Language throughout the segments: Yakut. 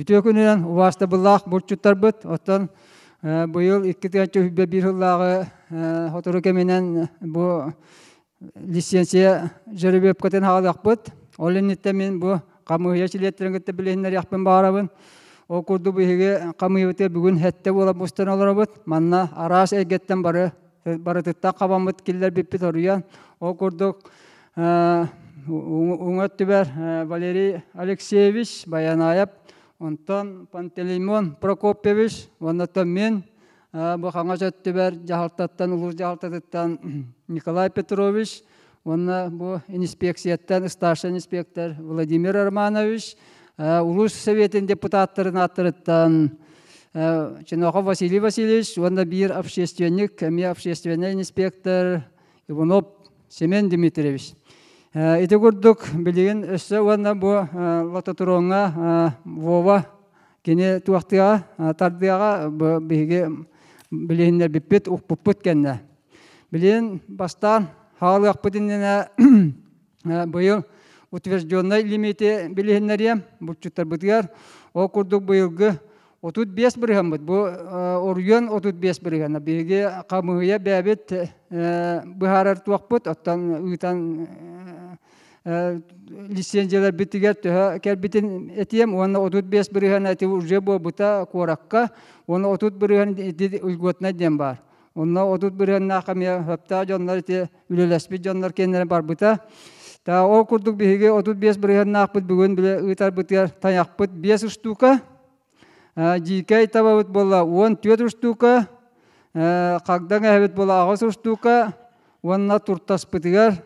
Үтүө күнүнэн убаастабыллаах булчуттарбыт, оттон быйыл 2021 сыллааҕы сотору кэминэн бу лиссиэнсийэ жеребьевкатын хаалыахпыт. Ол инниттэн мин бу хамыыһыйа чилиэттэрин кытта билиһиннэриэхпин баҕарабын. Ол курдук биһиги хамыыһыйабытыгар бүгүн сэттэ буола мустан олоробут. Манна араас эйгэттэн бары барытыттан хабаммыт киллэрбиппит оруйан. Ол курдук уҥа өттүбэр Валерий Алексеевич Баянаев, онтон Пантелеймон Прокопьевич, уонна мин бу хаҥас өттүбэр дьаһалтаттан, улуус дьаһалтатыттан Николай Петрович уонна бу инспекцияттан старший инспектор Владимир Романович, улуус советын депутаттарын ааттарыттан Чинохов Василий Васильевич уонна биир общественник, эмиэ общественный инспектор Иванов Семен Дмитриевич. Ити курдук билигин өссө уонна бу лототроҥҥа Вова кини туохтыаҕа тардыаҕа биһиги билиһиннэрбиппит, укпуппут кэннэ. Билигин бастаан хаалыахпыт иннинэ быйыл утвержденнай лимити билиһиннэриэм булчуттарбытыгар. Ол курдук быйылгы 35 бырыһаммыт. Бу оройуон 35 бырыһана. Биһиги хамыыһыйа бэйэбит быһаарар туохпут, оттон ыытан лицензияларбытыгар төһө кэлбитин этиэм уонна 35 бырыһыана ити уже буолбута куоракка уонна 30 бырыһыан ити льготнай диэн баар. Онно 30 бырыһыаннаах эмиэ сөптөөх дьоннор ити үлэлэспит дьоннор киэннэрэ барбыта. Та ол курдук биһиги 35 бырыһыаннаахпыт бүгүн биле ыытарбытыгар тайахпыт 5 штука, дьиикэй табабыт буолла 14 штука, хагдаҥ эһэбит буолла 8 штука уонна туртаспытыгар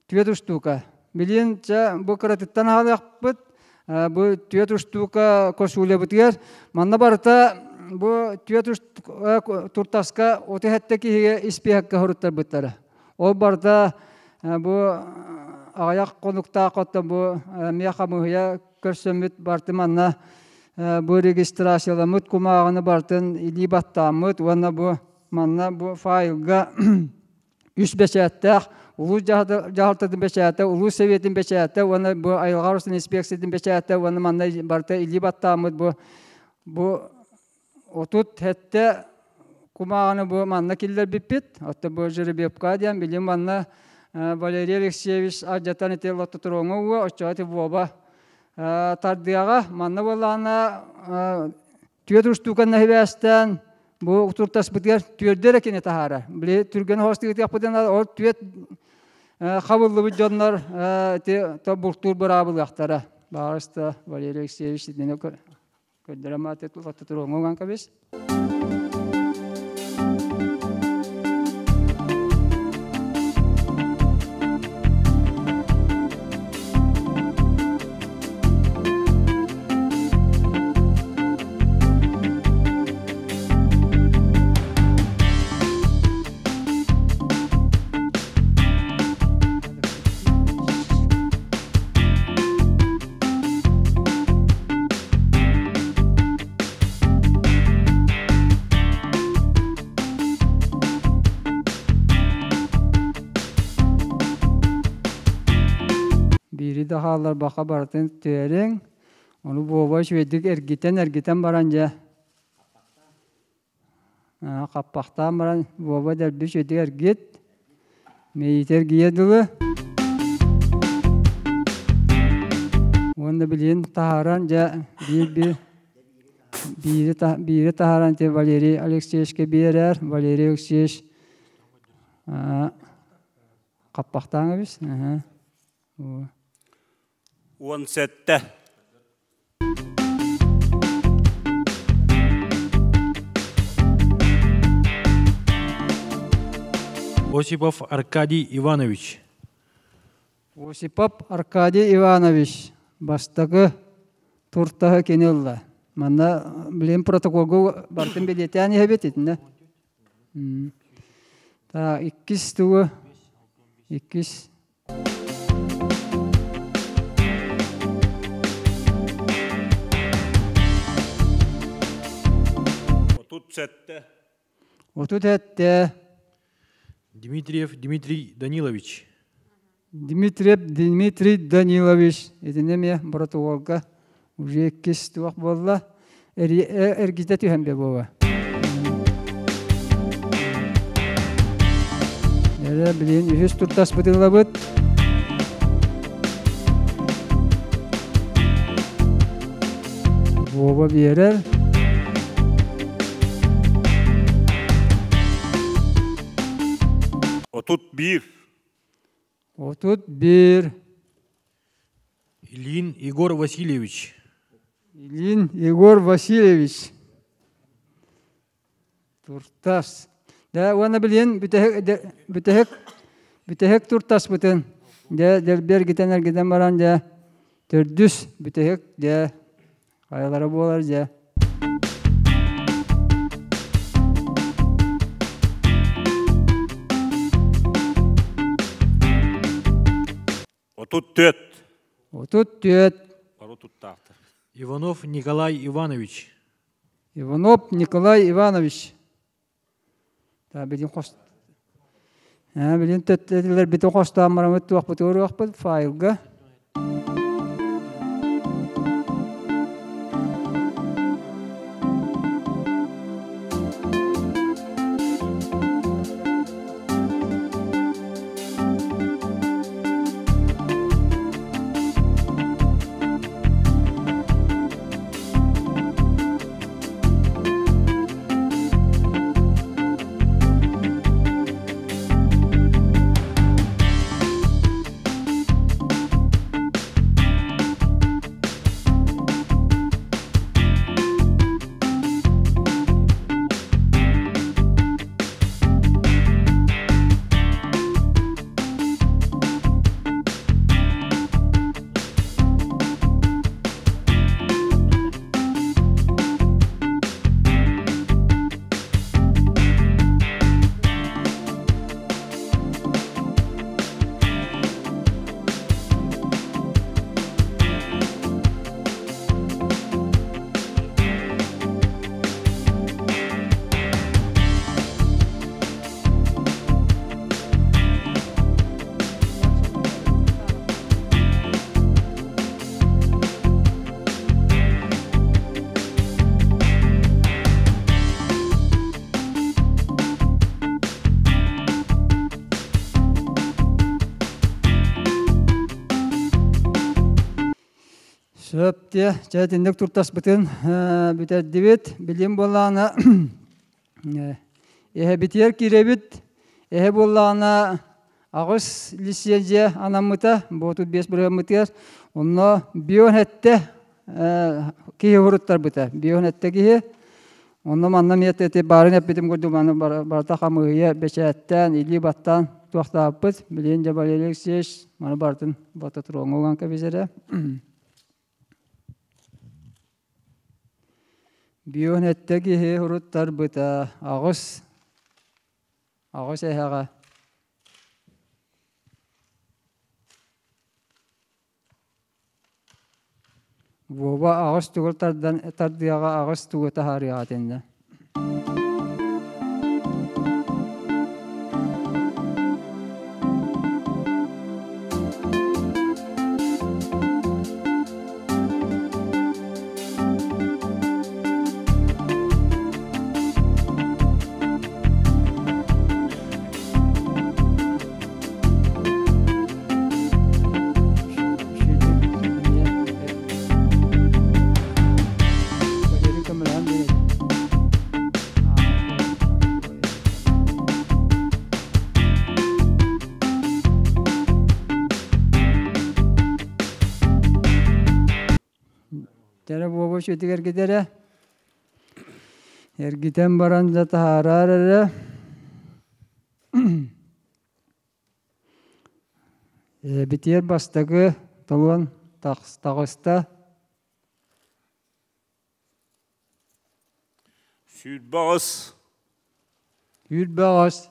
түөрт устуука. Билин чэ бу кыратыттан аһалыахпыт. Бу түөрт устуука косулябытыгар манна барыта бу түөрт туртаска 37 киһигэ испиэһэккэ хоруттарбыттара. Ол барыта бу аҕыйах хонуктаах оттон бу эмиэ хамыыһыйа көрсөммүт барты манна бу регистрацияламмыт кумааҕыны барытын илии баттааммыт уонна бу манна бу файлга үс бэчээттээх улуус дьаһалтатын бэчээтэ, улуус сэбиэтин бэчээтэ уонна бу айылҕа оросун инспекциятын бэчээтэ уонна манна барыта илии баттааммыт бу бу 37 кумааҕыны бу манна киллэрбиппит. Оттон бу жеребьевка диэн билим манна Валерий Алексеевич алдьатан ити лототроҥҥа уо оччоҕо ити буоба тардыаҕа манна буоллаҕына түөрт устууканна сибээстээн бу туртаспытыгар түөрдэ эрэ кини таһаарар. Били түргэн хоостугутуохпутун ол түөрт хабыллыбыт дьоннор ити бултуур быраабылыахтара. Баҕарыста Валерий Алексеевич итини көрдөрө мааты туруоҥҥа кэбис. Биири да хаалларбакка барытын түһэриҥ. Ону буоба үчүгэйдик эргитэн-эргитэн баран дьэ хаппахтаан баран буоба дэлби үчүгэйдик эргит. Мэйиитэ эргийэ дылы. Уонна билигин таһааран дьэ биир-биир биири, биири таһааран те Валерий Алексеевичка биэрэр. Валерий Алексеевич хаппахтаан эбис. 17. Осипов Аркадий Иванович. Осипов Аркадий Иванович бастакы туртаһы кини ылла. Манна билин протоколга бартын бэлиэтээн иһэбит итиннэ. Та иккис тугу иккис 37. 37. Дмитриев Дмитрий Данилович. Дмитриев Дмитрий Данилович. Итиннэ эмиэ боротугуолга. Уже иккис туох буолла. Эргитэ түһэн бе буола. Эрэ билин үһүс туртаспытын ылабыт. Буоба биэрэр. 31. 31. Ильин Егор Васильевич. Ильин Егор Васильевич. Туртас. Да, уонна билин бүтэһик бүтэһик туртаспытын дьэ дэлби эргитэн эргитэн баран дьэ төрдүс бүтэһик дьэ хайалара буолар дьэ. 34. 34. Бары туттаахтар. Иванов Николай Иванович. Иванов Николай Иванович. Та билин хос билин төттөлөр битин хостоон барамыт туохпут уруохпут файлга. Сөп дии, чэ итинник туртаспытын бүтэрдибит. Билим буоллаҕына эһэбитигэр киирэбит. Эһэ буоллаҕына аҕыс лиссиэнсийэ анаммыта, буотут биэс бырыһыаммытыгар. Онно бион эттэ киһи уруттарбыта. Бион эттэ киһи. Онно манна эмиэ ити баарын эппитим курдук маны барыта хамыыһыйа бэчээттээн, илии баттаан туохтаабыппыт. Билигин дьэ Валерий Алексеевич маны барытын бототуруоҥҥа уган кэбисэрэ. Бион эттэ киһи уруттарбыта аҕыс аҕыс эһэҕэ. Вова аҕыс тугу тардан тардыаҕа аҕыс тугу таһаарыаҕа этиннэ. Тэрэ буобу сүтүгэр китэрэ. Эргитэн баран да таһаарар эрэ. Эбитиэр бастакы толуон таҕыста. 28. 28.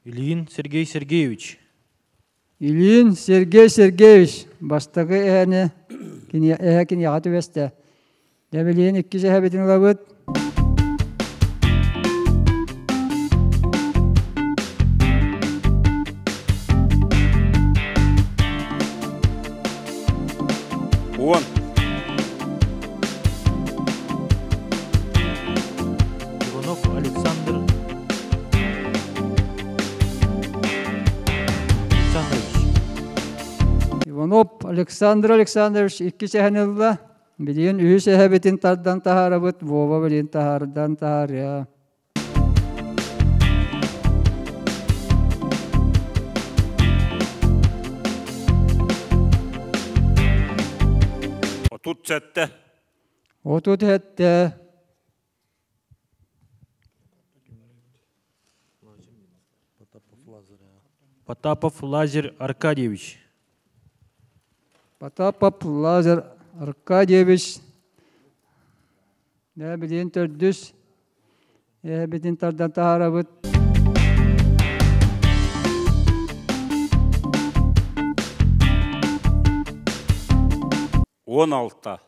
Ильин Сергей Сергеевич. Ильин Сергей Сергеевич бастакы эһэни эһэ киниэхэ түбэстэ. Дьэ билигин иккис эһэбитин ылабыт. Александр Александрович икки сэһэн ылла. Билигин үһүс эһэбитин тардан таһаарабыт, Вова билигин таһаардан таһаарыа. 37. 37. Потапов Лазарь Аркадьевич. Потапов Лазарь Аркадьевич. Дэ билигин төрдүс эһэбитин тардан таһаарабыт. 16.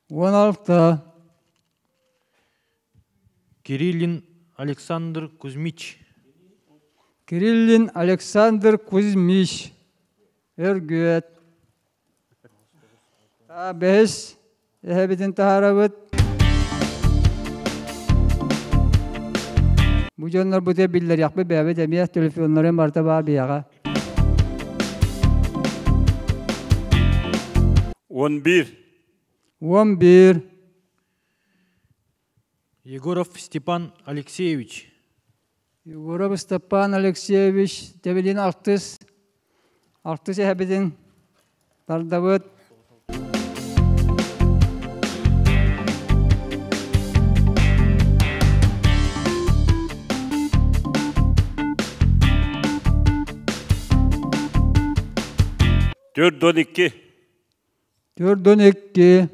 16. Кириллин Александр Кузьмич. Кириллин Александр Кузьмич. Өргүөт. Бэһис эһэбитин таһаарабыт. Бу дьоннор бу биллэриэхпит бэйэбит эмиэ телефоннарын барыта баар биһиэхэ. 11. 11. Егоров Степан Алексеевич. Егоров Степан Алексеевич тэбилин алтыс алтыс эһэбитин тардабыт. 42. 42.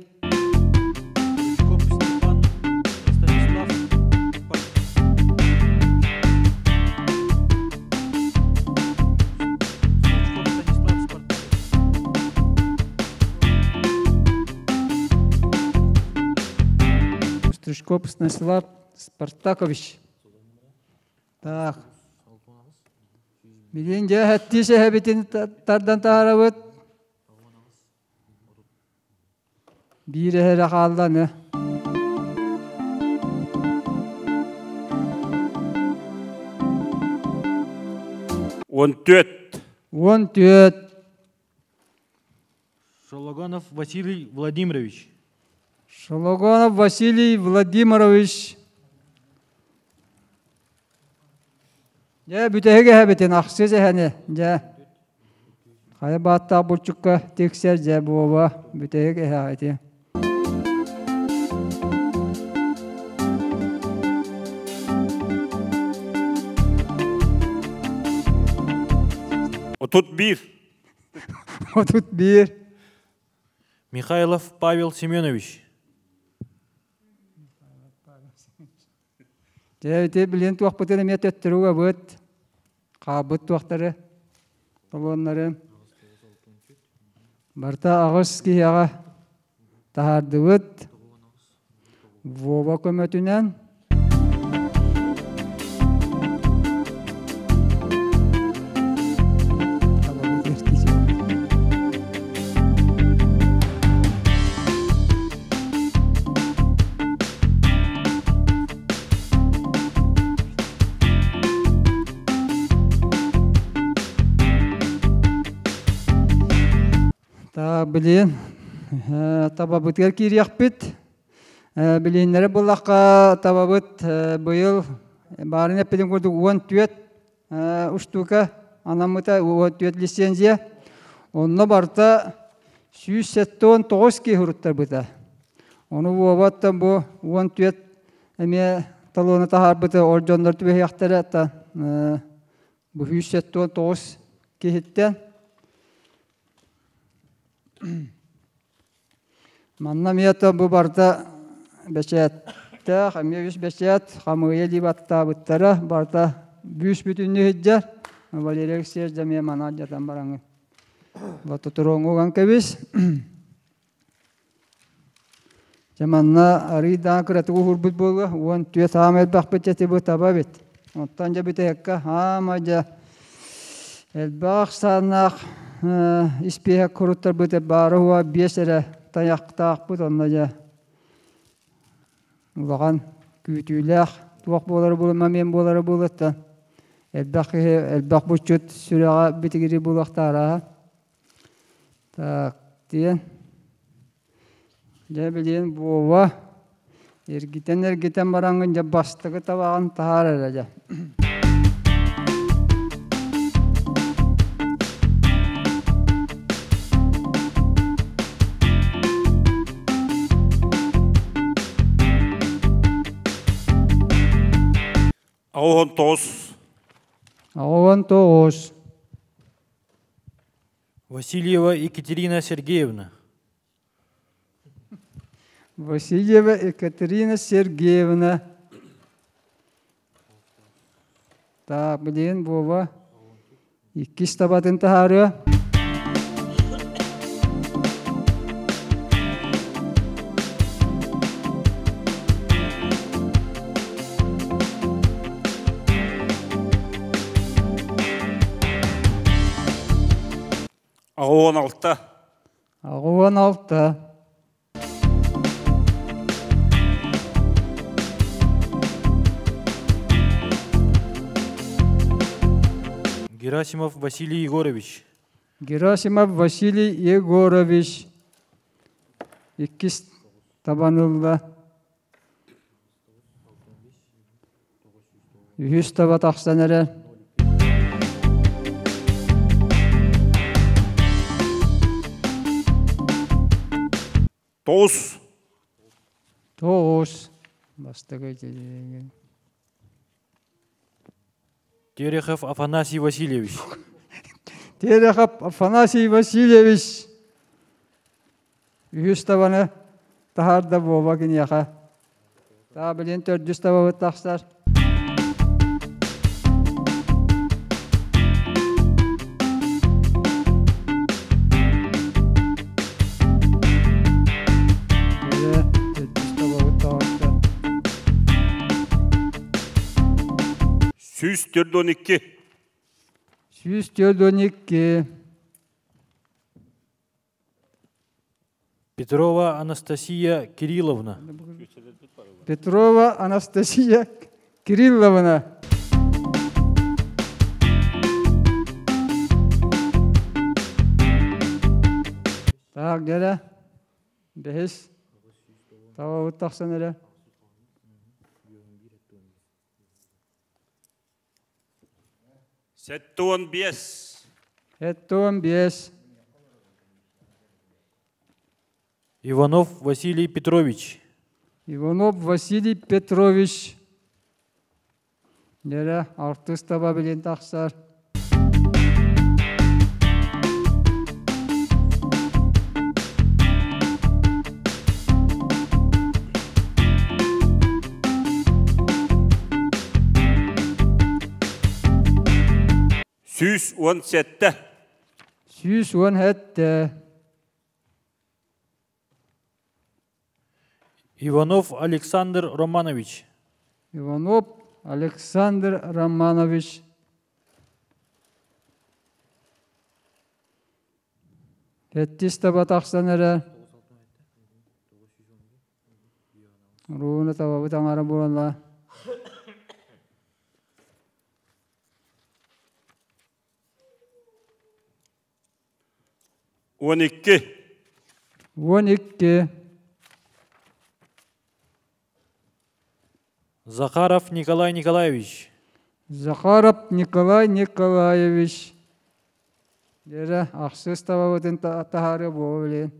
Стручков Станислав Спартакович. Так. Билин дьэ хэттии сэһэбитин тардан таһаарабыт. Биир эһэрэ хаалланы. 14. 14. Шологонов Василий Владимирович. Шологонов Василий Владимирович. Дьэ, бүтэһик эһэбитин ахсыс эһэни, дьэ. Хайа бааттаах булчукка тиксэр дьэ буоба бүтэһик эһэҕэ ити. 31. 31. Михайлов Павел Семенович. Дьэ, ити билин туохпутун эмиэ төттөрү угабыт. Хаалбыт туохтары, толуоннары. Барыта аҕыс киһиэхэ таһаардыбыт. Вова көмөтүнэн Та билин табабытыгар киириэхпит. Билиннэри буллахха табабыт быйыл баарын эппитин курдук 14 устуука анаммыта 14 лицензия. Онно барыта 179 киһи уруттарбыта. Ону Воваттан бу 14 эмиэ талону таһаарбыты ол дьоннор түбэһиэхтэрэ та бу 179 киһиттэн. Манна эмиэ бу барыта бэчээттээх, эмиэ үс бэчээт хамыыйа дии баттаабыттара барыта бүүс бүтүннүү сылдьар. Валерий Алексеевич эмиэ манан дьатан бараҥын. Лототуруоҥуган кэбис. Дьэ манна арыый даҕан кыратык уһуурбут буолуо, 14 хаама элбэхпит дьэ бу таба эбит. Оттон дьэ бүтэһиккэ хаама дьэ элбэх ахсааннаах испииһэк куруттарбыт баара уһуа биэс эрэ тайахтаахпыт онно дьэ улахан күүтүүлээх туох буолара буолуо момент буолара буолуоттан элбэх киһи элбэх булчут сүрэҕэ битигирии буолуохтаара. Так, диэн. Дьэ билиэн буоба. Эргитэн-эргитэн бараҥҥын дьэ бастакы табаҕын таһаар эрэ дьэ. 89. 89. Васильева Екатерина Сергеевна. Васильева Екатерина Сергеевна. Так, билигин Вова иккис табатын таһаарыа. 86. 86. Герасимов Василий Егорович. Герасимов Василий Егорович. Иккис табан ылла. Үһүс таба тахсан эрэр. 9. 9. Бастакы Терехов Афанасий Васильевич. Терехов Афанасий Васильевич. Үһүс табаны таһаарда буоба киниэхэ. Таа билин төрдүс табабыт тахсар. Төрдүс табабыт таҕыста. 142. 142. Петрова Анастасия Кирилловна. Петрова Анастасия Кирилловна. Так, дьэ бэһис табабыт тахсан эрэ. 75. 75. Иванов Василий Петрович. Иванов Василий Петрович. Дьэ артыыс таба билин тахсар. 117. 117. Иванов Александр Романович. Иванов Александр Романович. Сэттис таба тахсан эрэ. Рууна табабыт аҥара буолла. 12. 12. Захаров Николай Николаевич. Захаров Николай Николаевич. Дьэ, ахсыс табабытын таһаарыы буола билин.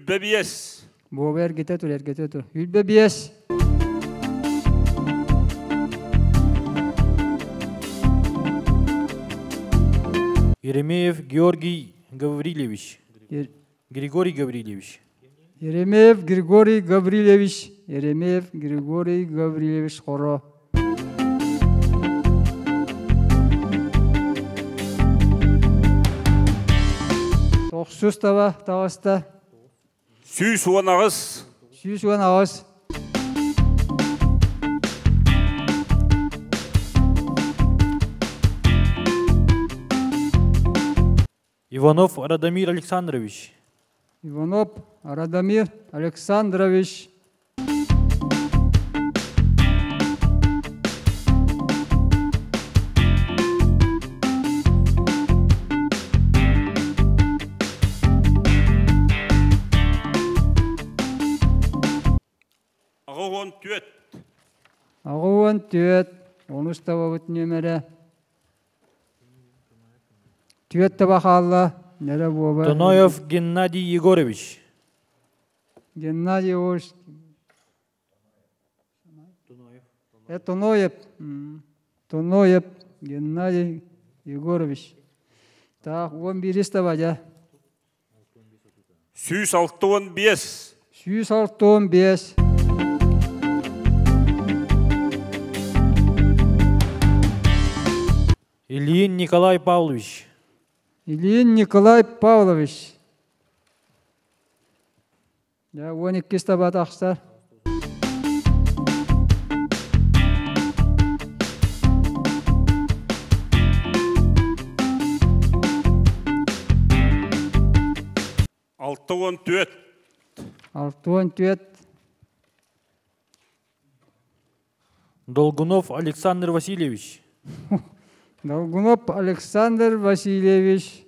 25. Буоба эргитэ тур, эргитэ тур. 25. Еремеев Георгий Гаврилевич. Григорий Гаврилевич. Еремеев Григорий Гаврилевич. Еремеев Григорий Гаврилевич Хоро. Тохсус таба таҕыста. 118. 118. Иванов Радомир Александрович. Иванов Радомир Александрович. 84. 84. Онус табабыт нүөмэрэ. Түөрт таба хаалла. Нэрэ буоба. Тоноев Геннадий Егорович. Геннадий Егорович. Тоноев. Тоноев Геннадий Егорович. Так, 11 таба дьэ. 165. 165. Ильин Николай Павлович. Ильин Николай Павлович. Дьэ, 12 таба тахсар. 64. 64. Долгунов Александр Васильевич. Долгунов Александр Васильевич.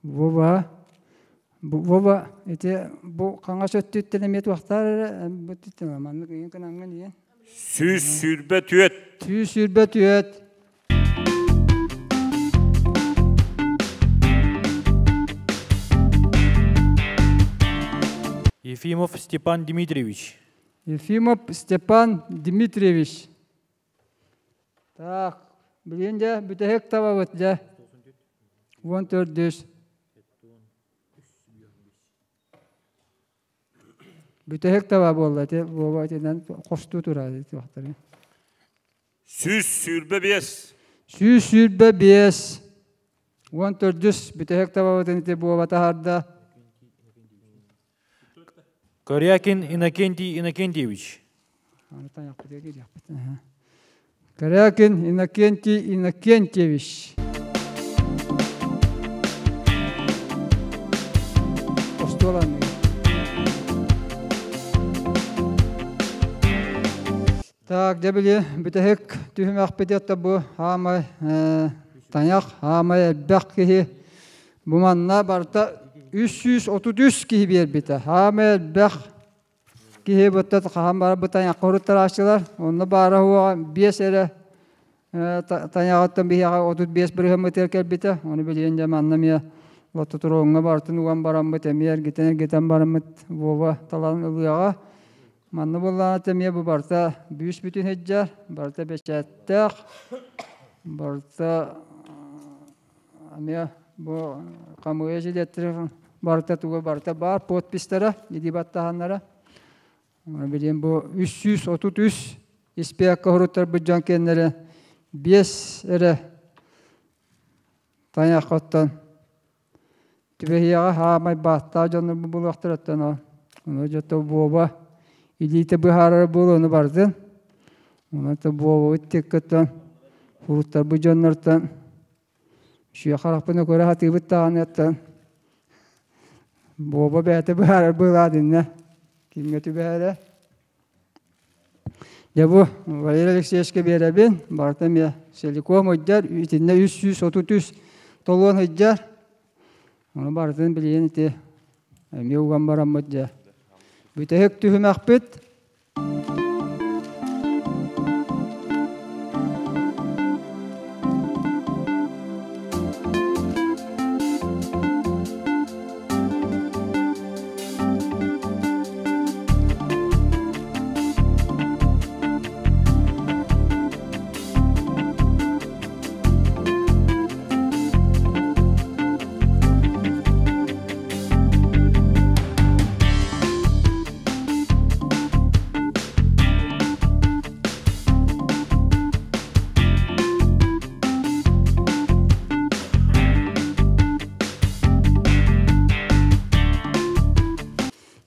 Вова. Вова, ити бу хаҥас өттүттэн эмиэ туохтаар эрэ бу өттүттэн маннык ыйын кынаҥҥын ийэн. 124. 124. Ефимов Степан Дмитриевич. Ефимов Степан Дмитриевич. Так, билигин дьэ бүтэһик табабыт дьэ. 14. Бүтэһик таба буолла ити буоба итинэн хостуу турар ити 125. 125. 14 бүтэһик табабытын ити буоба таһаарда. Корякин Иннокентий Иннокентьевич. Корякин Иннокентий Иннокентьевич. Остуоланныгы. Так, дьэ били бүтэһик түһүмэхпит бу хаамай тайах хаамай элбэх киһи бу манна барыта 333 киһи биэрбитэ. Хаамай элбэх киһи бытта хаһан барбыт тайахха уруттарааччылар. Онно баара хуоҕа 5 эрэ тайаҕыттан биһиэхэ 35 бырыһыаммытыгар кэлбитэ. Ону билигин дьэ манна эмиэ лототуруоҥҥа барытын уган бараммыт эмиэ эргитэн-эргитэн бараммыт Вова талан ылыаҕа. Манна буоллаҕына эмиэ бу барыта бүүс бүтүн сылдьар, барыта бэчээттээх, барыта эмиэ бу хамыыйа жилеттэрэ барыта туга барыта баар подпистара, илии баттаһаннара. Билигин бу 333 испиэккэ хоруттарбыт дьон кэннэрэ 5 эрэ тайаххыттан түбэһиэҕэ хаамай бааттаах дьоннор булуохтарыттан ону дьото буоба илиитэ быһаарар буолуону бардын. Онон буобабыт тиккыттан хуруттарбыт дьоннортон үчүгэй харахпына көрө сатыыбыт даҕаныттан буоба бэйэтэ быһаарар быһыылаах иннэ кимҥэ түбэһэрэ. Дьэ бу Валерий Алексеевичка биэрэбин, барыта эмиэ целиком ыйдар, итиннэ 333 толуон ыйдар. Ону барытын билигин ити эмиэ уган бараммыт дьэ. Бүтэһик түһүмэхпит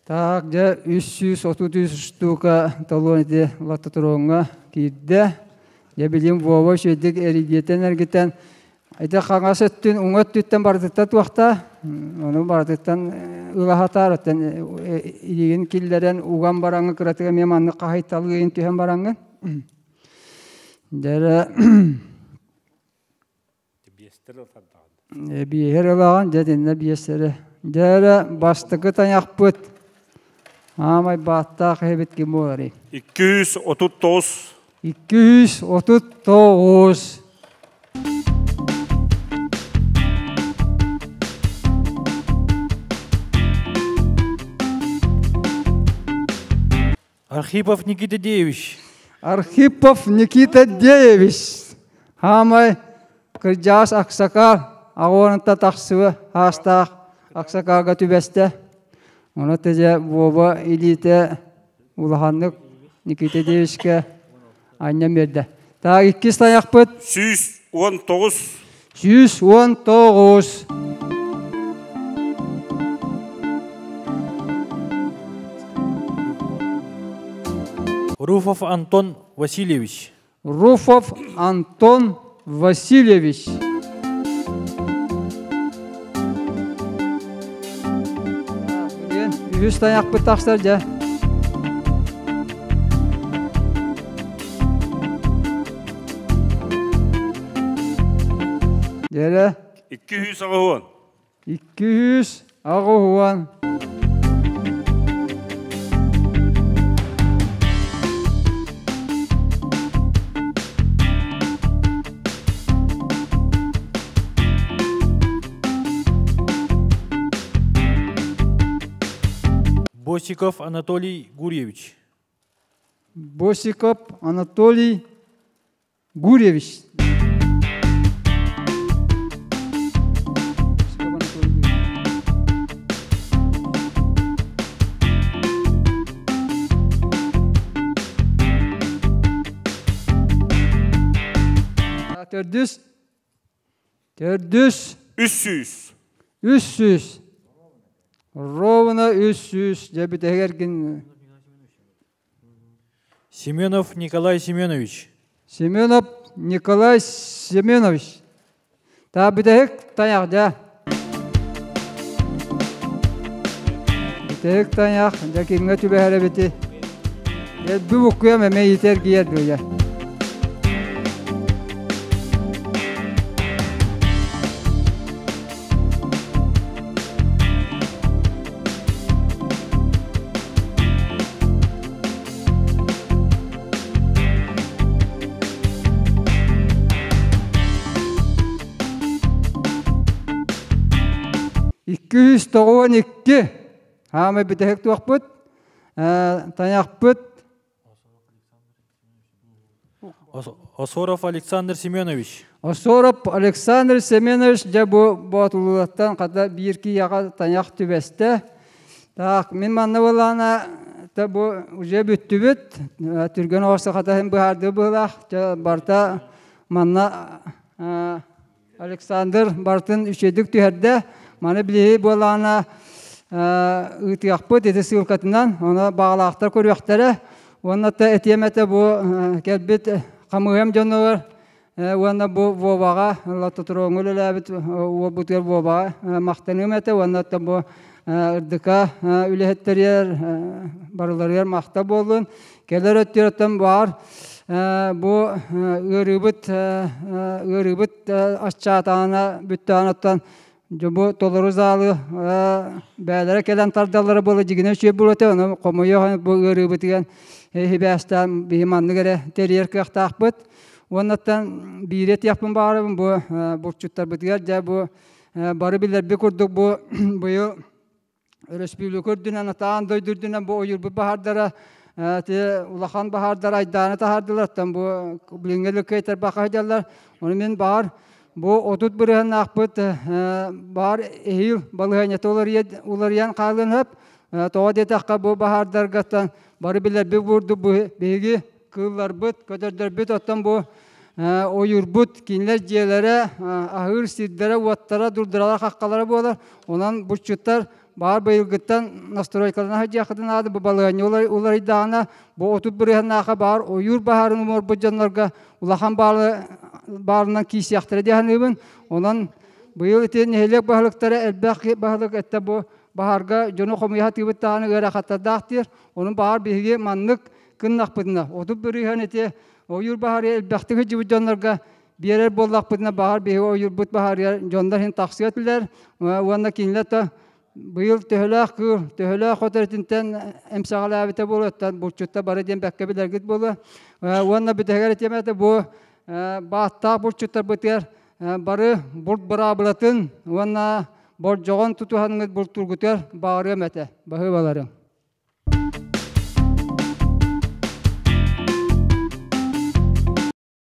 Так, дьэ 333 штука талон ити лототроҥҥа киирдэ. Дьэ билим Вова үчүгэйдик эригиэтэн эргитэн ити хаҥас өттүн уҥа өттүттэн барытыттан туохта ону барытыттан ылаһатаар оттон илиигин киллэрэн уган бараҥҥын кыратык эмиэ маннык хаһыйталыын түһэн бараҥҥын дьэ Биэһэр ылаҕын, дьэ итиннэ биэс эрэ. Дьэ эрэ бастакы тайахпыт аамай бааттаах эһэбит ким буоларый? 239. 239. Архипов Никита Деевич. Архипов Никита Деевич. Хаамай кырдьаҕас аксакаал аҕуонунта тахсыба аастаах аксакаалга түбэстэ. Ону тэдьэ Вова илиитэ улаханнык Никита Деевичкэ анньан биэрдэ. Так, иккис тайахпыт. 119. 119. Руфов Антон Васильевич. Руфов Антон Васильевич. Үһүс тайахпыт тахсар дьэ. Дьэрэ. 280. 280. Босиков Анатолий Гурьевич. Босиков Анатолий Гурьевич. Төрдүс. Төрдүс. 300. 300. Ровно 300. Дьэ бүтэһигэр Семенов Николай Семенович. Семенов Николай Семенович. Та бүтэһик тайах дьэ. Бүтэһик тайах дьэ кимҥэ түбэһэр эбити. Бу буккуйам эмэ иитэр киэр дуйа. 292 хаамай бүтэһик туохпут тайахпыт Осоров Александр Семенович. Осоров Александр Семенович дьэ бу Боотулуулартан хата биир киһиэхэ тайах түбэстэ. Так, мин манна буоллаҕына та бу уже бүттүбүт. Түргэн оҕус хата быһаардыы быһыылаах. Дьэ барыта манна Александр барытын үчүгэйдик түһэрдэ. Маны билиһи буоллаҕына ыытыахпыт ити ссылкатынан, ону баҕалаахтар көрүөхтэрэ. Уонна та этиэм этэ бу кэлбит хамыыһам дьонугар уонна бу Воваҕа лототроҥҥа үлэлээбит уолбутугар Воваҕа махтаныам этэ уонна бу ырдыка үлэһиттэригэр барыларыгар махта буоллун. Кэлэр өттүгэр баар бу ыарыыбыт ыарыыбыт аччаатаҕына бүттэҕинэ оттон бу толору залы бээлэрэ кэлэн тардаллара буола дьигинэ үчүгэй буолуо этэ ону хомойуох бу ыарыыбытыгар сибээстээн биһи маннык эрэ тэрийэр кыахтаахпыт уоннаттан биири этиэхпин баҕарабын бу булчуттарбытыгар дьэ бу бары билэрбит курдук бу быйыл Өрөспүүбүлүкэ үрдүнэн, атаан дойду үрдүнэн бу ойуурбут баһаардара ти улахан баһаардар айдааны таһаардылар. Оттон бу билиҥҥи лыккайтарбакка сылдьаллар. Ону мин баҕар бу 30 бырыһыаннаахпыт баар эһиил балаһыанньата уларыйан хаалыан сөп. Тоҕо диэтэххэ бу баһаардаргаттан бары билэрбит курдук биһиги кыылларбыт, көтөрдөрбүт оттон бу ойуурбут кинилэр дьиэлэрэ, аһыыр сирдэрэ, уоттара, дурдуралар, хаххалара буолар. Онон булчуттар баар быйылгыттан настройкалана сылдьыаххытын наада. Бу балаһыанньа уларыйдаҕына, бу 30 бырыһыаннаахха баар ойуур баһаарын умуорбут дьоннорго улахан баалынан киирсиэхтэрэ дии саныыбын. Онон быйыл ити нэһилиэк баһылыктара элбэх баһылык этте бу баһаарга дьону хомуйа сатыыбыт даҕаны ыарахаттардаах диир. Онон баҕар биһиги маннык гыннахпытына 30 бырыһыан ити ойуур баһаары элбэхтик сылдьыбыт дьоннорго биэрэр буоллахпытына, баҕар биһиги ойуурбут баһаарыгар дьоннор иһин тахсыа этилэр уонна кинилэр да быйыл төһөлөөх кыыл, төһөлөөх хотор итинтэн эмсэҕэлээбитэ буолуоттан булчутта бары диэн бэккэ билэргит буолуо. Уонна бүтэһигэр этиэм этэ бу бааттаах булчуттарбытыгар бары булт быраабылатын уонна болдьоҕун тутуһаҥҥыт бултуургутугар баҕарыам этэ. Баһыыбаларым.